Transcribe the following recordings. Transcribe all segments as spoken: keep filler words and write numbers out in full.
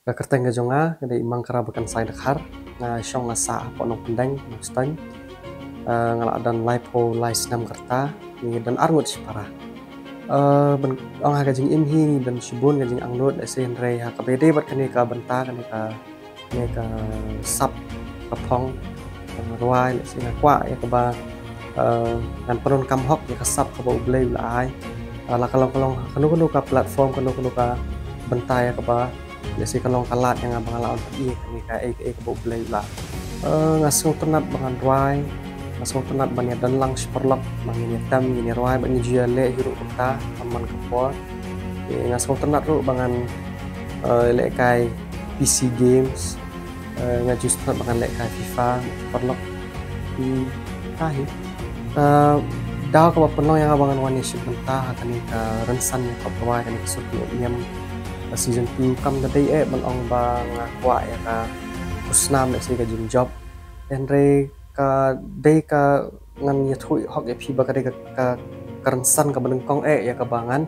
Ka kyrteng ka jong nga ka dei Mangkara Bakan Sai Dkhar, nga shong nga sah hapoh Nongpyndeng, Nongstoiñ. Eh, nga la don laiphew lai snem ka rta, ngi don arngut shipara. Eh, ban ong ha ka jingim hi ngi don shibun ka jingangnud, lehse hynrei ha kaba ïadei bad kane ka bynta, kane ka, kane ka sap ka phong, ka rwai, lehse nga kwah ïa kaba, eh, ngan pyndonkam hok ïa ka sap kaba U Blei u la ai. Eh, la ka long ka long kano kano ka platform, kano kano ka bynta ïa kaba lehse ka long ka lad ïa nga ba nga lah ban pyni ïa kane kaei kaei kaba U Blei u la. Eh, nga sngewtynnat ba ngan rwai, nga sngewtynnat ban ïa don lang shi paralok ba ngin ïa tem, ngin ïa rwai, ba ngin ju ïa leh hi ruh kumta man man ka por. Eh, nga sngewtynnat ruh ba ngan, eh, lehkai P C games, eh, nga ju sngewtynnat ba ngan lehkai FIFA, paralok. Hmm, ka hi. Eh, daw kaba pynlong ïa nga ba ngan wan ïashim bynta ha kane ka rynsan ïa ka pop rwai, kane ka Sur Kynnoh Niam, eh, season two, kam da dei eh ban ong ba nga kwah ïa ka khusnam, lehse ka jingjop. Hynrei ka dei ka ngan ïathuh hok ïa phi ba ka dei ka, ka, ka rynsan kaba nyngkong eh ïa kaba ngan,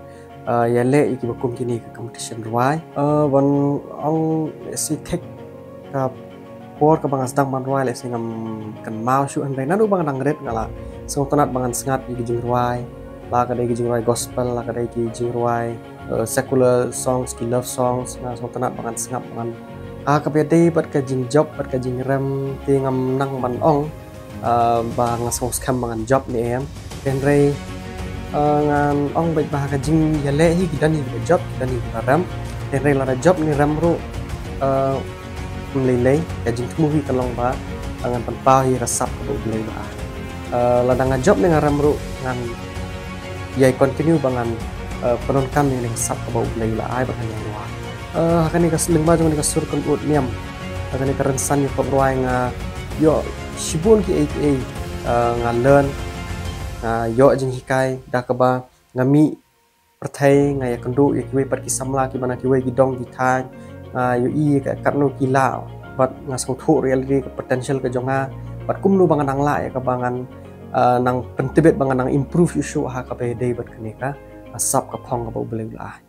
eh, ïaleh ïa kiba kum kine ki competition rwai. Eh, ban ong lehse thik ka por kaba nga sdang ban rwai, lehse ngam kynmaw shuh, hynrei naduh ba nga dang rit nga la sngewtynnat ba ngan sngap ïa ki jingrwai, la ka dei ki jingrwai gospel, la ka dei ki jingrwai, eh, secular songs, ki love songs, nga sngewtynnat ba ngan sngap, ba ngan, ha kaba ïadei bad ka jingjop bad ka jingrem te ngam nang ban ong, eh, ba nga sngewskhem ba ngan jop ne em. Hynrei, eh, ngan ong beit ba ha ka jingïaleh hi ki don hi kiba jop, ki don hi kiba rem. Hynrei lada jop ne rem ruh, eh, ym lei lei, ka jingthmu hi ka long ba, eh, ngan pynpaw hi ka sap kaba U Blei u la ai. Eh, lada nga jop ne nga rem ruh ngan ïai continue ba ngan, eh, pyndonkam ïa kane ka sap kaba U Blei u la ai bad ngan ïai rwai. Eh, ha kane ka lyngba jong kane ka Sur Kynnoh Niam, ha kane ka rynsan ïa pop rwai nga ïoh shibun kiei kiei, eh, nga learn, nga ïoh jinghikai da kaba nga mih pyrthei, nga ïakynduh ïa kiwei pat ki samla kiba na kiwei ki dong ki thaiñ, nga ïohi ka katno ki lah, bad nga sngewthuh ruh ïa lade ka potential ka jong nga, bad kumno ba nga nang lah ïa kaba ngan, eh, nang pyntbit ba nga nang improve shuh shuh ha kaba ïadei bad kane ka, eh, sap ka phong kaba U Blei u la ai.